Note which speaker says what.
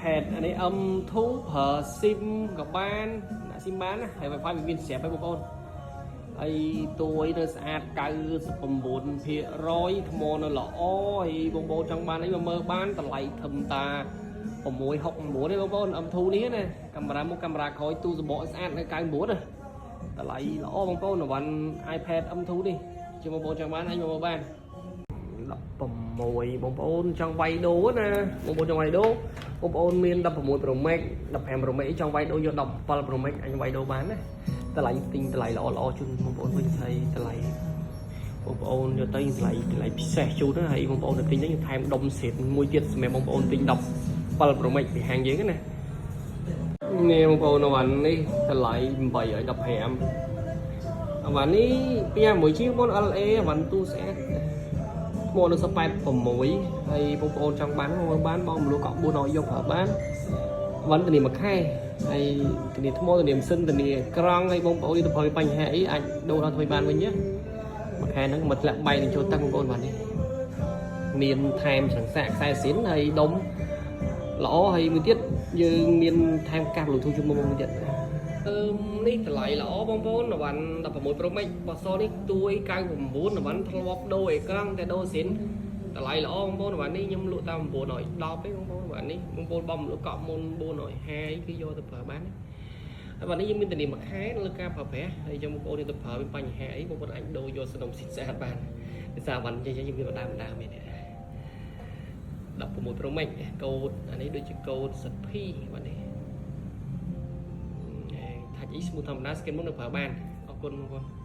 Speaker 1: iPad អានេះ M2 ប្រើ SIM ក៏បានដាក់ SIM បានណាហើយ Wi-Fi វាមានស្រាប់ហើយបងប្អូនហើយតួអីនៅស្អាត99%ថ្មនៅល្អហើយបងប្អូនចង់បានអីមកមើលបានតម្លៃធំតា669ទេបងប្អូន M2 នេះណាកាមេរ៉ាមុខកាមេរ៉ាក្រោយទូសំបកស្អាតនៅ99ណាតម្លៃល្អបងប្អូនអីវ៉ាន់ iPad M2 នេះជាបងប្អូនចង់បានអាចមកមើលបាន16បងប្អូនចង់វាយដូរណាបងប្អូនចង់វាយដូរបងប្អូនមាន16 Pro Max 15 Pro Max អីចង់វាយដូរយក17 Pro Max អញវាយដូរបានណាតម្លៃទិញតម្លៃល្អល្អជូនបងប្អូនវិញហើយតម្លៃបងប្អូនយកទៅតម្លៃតម្លៃពិសេសជូនណាហើយបងប្អូនទៅទិញទៅយើងថែមដុំស្រេតមួយទៀតសម្រាប់បងប្អូនទិញ17 Pro Max ពីហាងយើងណានេះបងប្អូនអីវ៉ាន់នេះតម្លៃ815អីវ៉ាន់នេះ2.1ជាងបង LA អីវ៉ាន់ទូស្អាត ថ្មនៅស86ហើយបងប្អូនចង់បានមកបានបងមលក់កក់400យកប្រើបានវ៉ាន់ធានាមួយខែហើយធានាថ្មធានាម៉ាស៊ីនធានាក្រង់ហើយបងប្អូននេះទៅប្រើបញ្ហាអីអាចដូរដល់ថ្មីបានវិញណាមួយខែហ្នឹងមកធ្លាក់បែកនឹងចូលទឹកបងប្អូនបាទនេះមានថែមច្រឹងសាកខ្សែស៊ីនហើយដុំល្អហើយមួយទៀតយើងមានថែមកាស Bluetooth ជុំមួយទៀតអឺនេះតម្លៃល្អបងប្អូនអីវ៉ាន់16 Pro Max បសនេះទួយ99អីវ៉ាន់ធ្លាប់ដូរអេក្រង់តែដូរស៊ីនតម្លៃល្អបងប្អូនអីវ៉ាន់នេះខ្ញុំលក់តាម910ទេបងប្អូនអីវ៉ាន់នេះបងប្អូនបំលក់កក់មុន450គឺយកទៅប្រើបានហើយបាទនេះយើងមានធានាមួយខែលើការប្រើប្រាស់ហើយចឹងបងប្អូននេះទៅប្រើមានបញ្ហាអីបងប្អូនអាចដូរយកសនំស៊ីតស្អាតបានដោយសារវ៉ាន់ចេះយើងមានដើមដើមនេះ16 Pro Max កូដអានេះដូចជាកូដសិទ្ធិបាទនេះថាច់អី smooth ធម្មតា scan មុននៅប្រើបានអរគុណបងប្អូន។